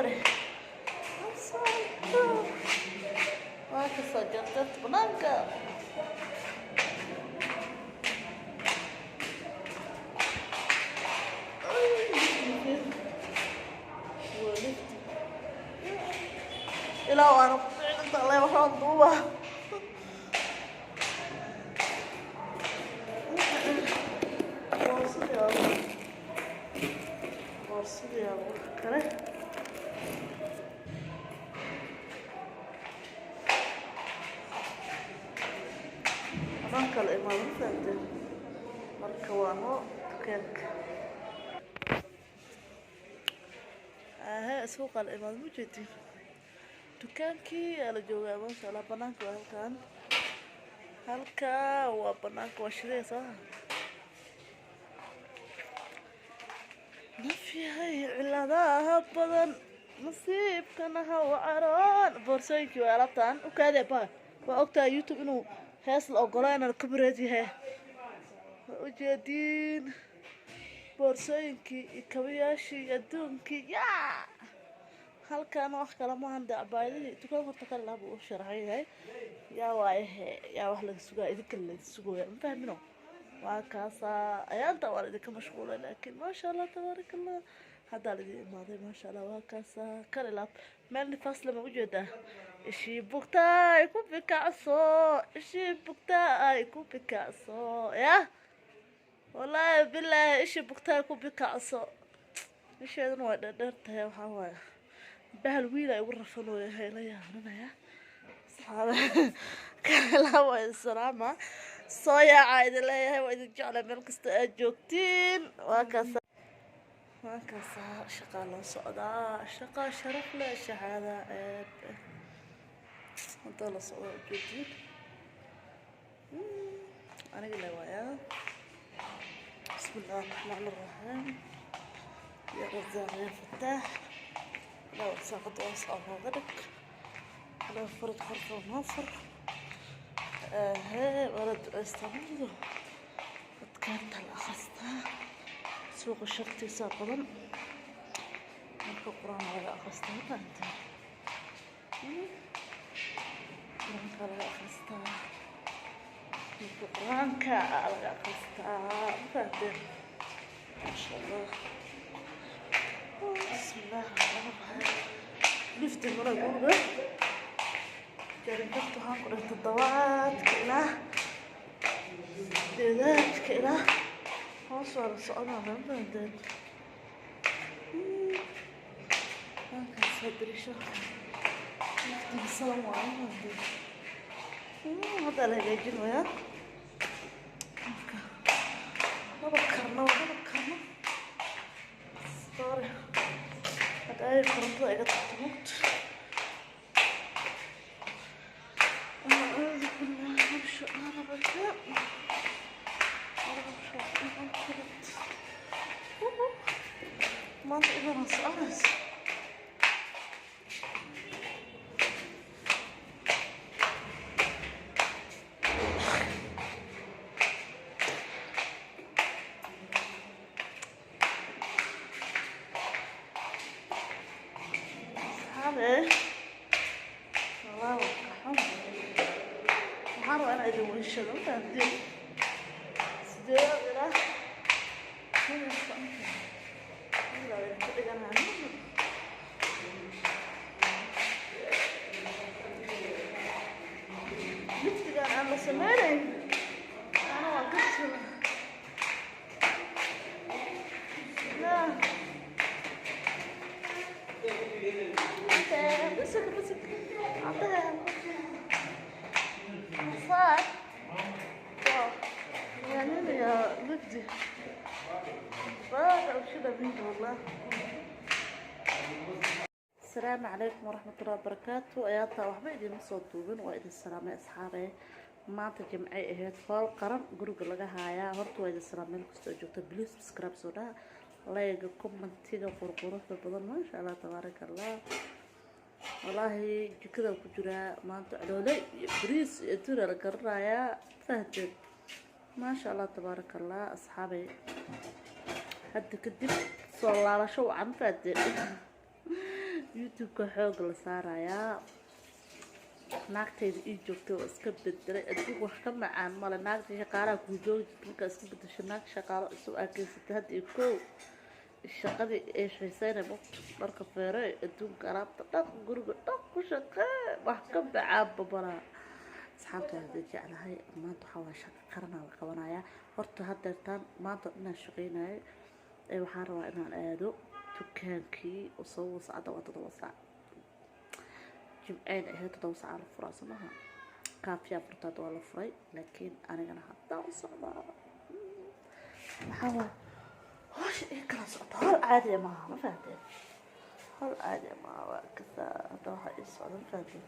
Soqore. Outside. Waa kasoo jarjarta banaanka. Waa lift. Ilaa waana ku ficin inta alle waxaan duubaa. Boorsadii boorsadii wax kale. Amaan kale imaado, ma fahanteen? Marka waa noo dukaanka. Ahe, suuqa la imaado, ma jeedin? Dukaankii aa la joogaa, maasha Allah. Banaanka waa halkan, halkaa waa banaanka, waa shidaya soo nafyahay ciladaha badan, nasiibkana ha u caroon. Boorsooyinkii waa alaabtan u kaadee ba. Waa ogtahay YouTube inuu hees la ogola inaan copyright yahay. Waa ujeediin boorsooyinkii iyo kabayaashii iyo adduunkii. Yaa halkan wax kale maahan dee, cabaayadihii dukaan horta kale laha buu u sharaxan yahay. Yaa waayahe, yaa wax laga sugaa, idinka laga sugooya, ma fahmino? Waa kaasaa ayaanta waa idinka mashquulay, laakiin maasha Allah, tabaaraka Allah, haddaa laidin imaaday, maasha Allah. Waa kaasaa kal ilaab meel nifaas lama ujeedaa. Ishii bugtaa ay ku bikacso, ishii bugtaa ay ku bikacso. Yah, wallaahi bilaahi, ishii bugtaa ay ku bikacso. Isheeduna waa dheerdheer tahay. Waxaa waaye bahal wiil ay ugu rafanooya, hayla yaabanaya. Asxaabe, kala waa idin salaama, soo yaaca idin leeyahay. Waa idin jecla meel kasta aad joogtiin. Waa kaasa, waa kaasaa, shaqaa loo socdaa, shaqaa sharaf leh, shahaada ceeb. Hadda la socdo, ujeedin aniga le waayaa. بسم الله الرحمن الرحيم، يا رزاق يا فتاح، لا ساقط واسع غدك لا فرد خرف ونصر. هاي ولد استمر adkaanta la akhristaa suuqa shartiisa badan. Marka Qur-aan laga akhristaa, ma fahanteen? Qur-aanka laga akhristaa, marka Qur-aanka laga akhristaa, ma fahanteen? Maasha Allah, bismillaah raxmaan raxiim. Lifti mara guriga jarinjarta waxaan ku dhahay toddobaadka ilaa sideedaadka ilaa hoos waa la soconaa, ma fahanteen? Halkaas dariisho liftiga salan waa, ma fahanteen? Hadda la hagaajinayaa. Marka maba karno, maba karno, sorry. Hadda ay korontada iga tagto mugto. أعوذ بالله من الشيطان الرجيم. Maanta idana soconayso. Asxaabe, wallaahi waa ka xun. Waxaan rabaa inaan idin weyshado, ma fahanteen? Sideedaad ilaa ilaa idinka dhiganaya. Liftigaan aan la sameynayn ana waan ka sula. Ya bisig bisig عطيها مصار يعني يا لفتي رائع وشذا بنت والله. السلام عليكم ورحمة الله وبركاته. Ayaata waxba idiinma soo duubin, waa idin salaamay asxaabe. Maanta Jimcay ahayd, fool qaran guriga laga haayaa. Horta waa idin salaam meel kasta oo joogta. Please subscribe soo dhaha, layga, commentiga qurquruxda badan. Maasha Allah, tabaaraka Allah. Walaahi jikada ku jiraa maanta, calooley iyo bariis iyo adduuna la garanayaa, fahanteen? Maasha Allah, tabaaraka Allah. Asxaabay, hadda kadib soo laabasho wacan, fahanteen? YouTube-ka xooga la saarayaa. Naagtayda ii joogtay oo iska bedelay. Adduunka wax ka macaan male. Naagta shaqaalaha kuu joogi jirta markaa isku bedesho, naag shaqaalo cusub aa keysatay hadda iyo kow, shaqadii ay xiiseynay, dharka feere, adduunka, alaabta dhaq, guriga dhaq, ku shaqee, wax ka macaanba malaha. Asxaabta hadda jeclahay, maanta waxaa waa shaqo qaranaa la qabanayaa. Horta haddeertaan maanta oo dhan aan shaqeynayo ee waxaan rabaa inaan aado dukaankii oo sababo saacadda waa 7 saac, jimceen ahayd, 7 saac la furaa somaha. Kaafiyaa furtaad waa la furay, laakiin anigana haddaan u socdaa. Maxaa waay, hawsha ii kala socota hol caadiya maaha, ma fahanteen? Hol caadiya maaha. Waa kasaa hadda waxaa ii socda, ma fahanteen?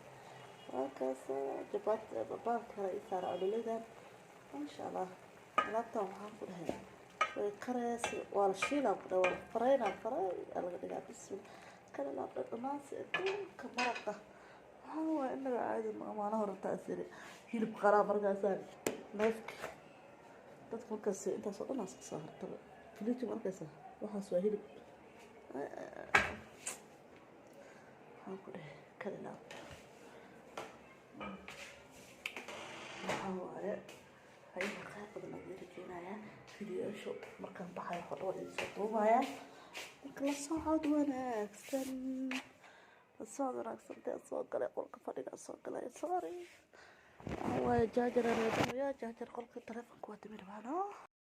Waa kaasa jabaat baanka kale ii saara ololadan, maasha Allah. Alaabtan waxaan ku dhahay way karaysa, waa la shiilaa ku dhahay, waa la faraynaa, faray aa laga dhigaa. Bismillah, kala laab dhadhanaansi adduunka maraqa. Waxaa waay inaga caadi ma maalin hore taas iri hilib qaraa markaasaan neefki dadka markaas intaas oo dhan aa soo hartaba filiji markaasa. Waxaas waa hilib. Waxaan ku dhahay kala laab. Waxaa waaye hayaha khayr badan aan idin rajeynayaa. Fiidiyoyaashu markaan baxayo waxaa dhan waan idin soo duubayaa. Marka la socod wanaagsan, la socod wanaagsan. Dee soo galay qolka fadhiga, soo galay. Sorry, waxaa waaye jaajar reebaya, jaajar qolka taleefonka waa dimi rabaa.